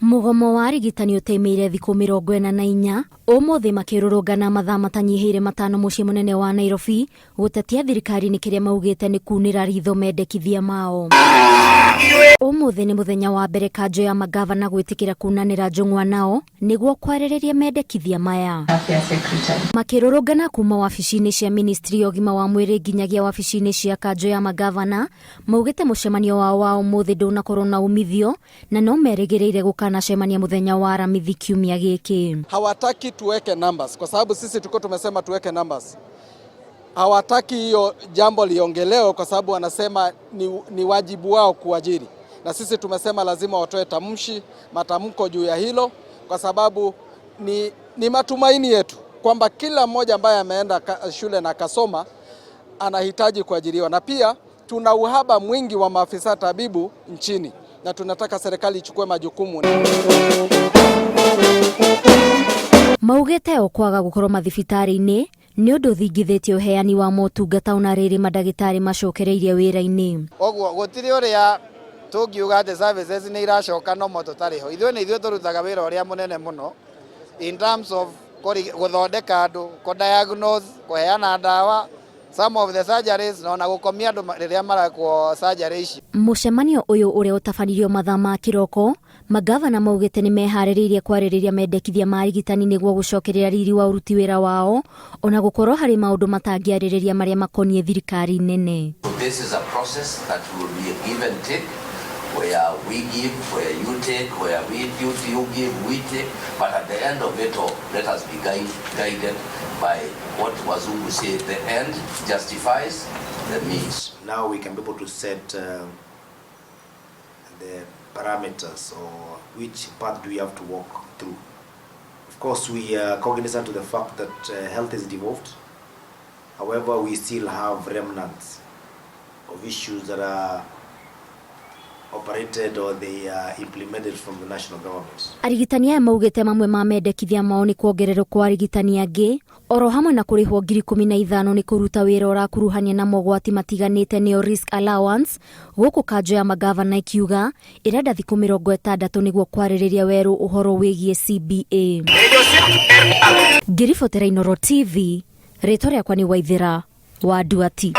Mũgomo wa arigitani ũtĩmĩire thikũ 44 ũmũthĩ makĩrũrũngana mathaa matanyihĩire 5 mũciĩ mũnene wa Nairobi gũtetia thirikari nĩ kĩrĩa maugĩte nĩ kunĩra ritho mendekithia mao. Ũmũthĩ nĩ mũthenya wa mbere kanjũ ya magavana gwĩtĩkĩra kunanĩra njũng'wa nao nĩguo kwarĩrĩria mendekithia maya. Makĩrũrũngana kuma wabici-inĩ cia ministry ya ũgima wa mwĩrĩ nginyagia wabici-inĩ cia kanjũ ya magavana maugĩte mũcemanio wao wa ũmũthĩ ndũnakorwo na umithio na no merĩgĩrĩire gũkanacemania mũthenya wa Aramithi kiumia gĩkĩ. Hawataki tuweke numbers kwa sababu sisi tuko tumesema tuweke numbers. Hawataki hiyo jambo liongelewe kwa sababu wanasema ni wajibu wao kuajiri, na sisi tumesema lazima watoe matamko juu ya hilo kwa sababu ni matumaini yetu kwamba kila mmoja ambaye ameenda shule na akasoma anahitaji kuajiriwa, na pia tuna uhaba mwingi wa maafisa tabibu nchini na tunataka serikali ichukue majukumu. Maugĩte o kwaga gũkorwo mathibitarĩ-inĩ nĩ ũndũ ũthingithĩtie ũheani wa motungata ona rĩrĩ mandagĩtarĩ macokereirie wĩra-inĩ. Ũguo gũtirĩ ũrĩa tũngiuga atĩ services nĩ iracoka no mo tũtarĩ ho. Ithuĩ nĩ ithuĩ tũrutaga wĩra ũrĩa mũnene mũno in terms of gũthondeka andũ, kũ-diagnose, kũheana ndawa, some of the surgeries na ona gũkomia andũ rĩrĩa marekwo surgery ici. Mũcemanio ũyũ ũrĩa ũtabanirio mathaa ma kĩroko, magavana maugĩte nĩ meharĩrĩirie kwarĩrĩria mendekithia ma arigitani nĩguo gũcokerera riri wa ũruti wĩra wao ona gũkorwo harĩ maũndũ matangĩarĩrĩria marĩa makoniĩ thirikari nene. So this is a process that will be a give and take, where we give, where you take, where we you, you give, we take, but at the end of it all, let us be guided by what Wazungu say, the end justifies the means. Now we can be able to set the parameters or which path do we have to walk through. Of course, we are cognizant to the fact that health is devolved. However, we still have remnants of issues that are operated or they are implemented from the national government. Arigitani aya maugĩte mamwe ma mendekithia mao nĩ kuongererwo kwa arigitani angĩ oro hamwe na kũrĩhwo 15,000 nĩ kũruta wĩra ũrakuruhania na mogwati matiganĩte nĩo risk allowance, gũkũ kanjũ ya magavana ikiuga ĩrenda thikũ 60 nĩguo kwarĩrĩria werũ ũhoro wĩgiĩ CBA. Ngĩribotera Inooro TV, rĩtwa rĩakwa nĩ Waithĩra wa Nduati.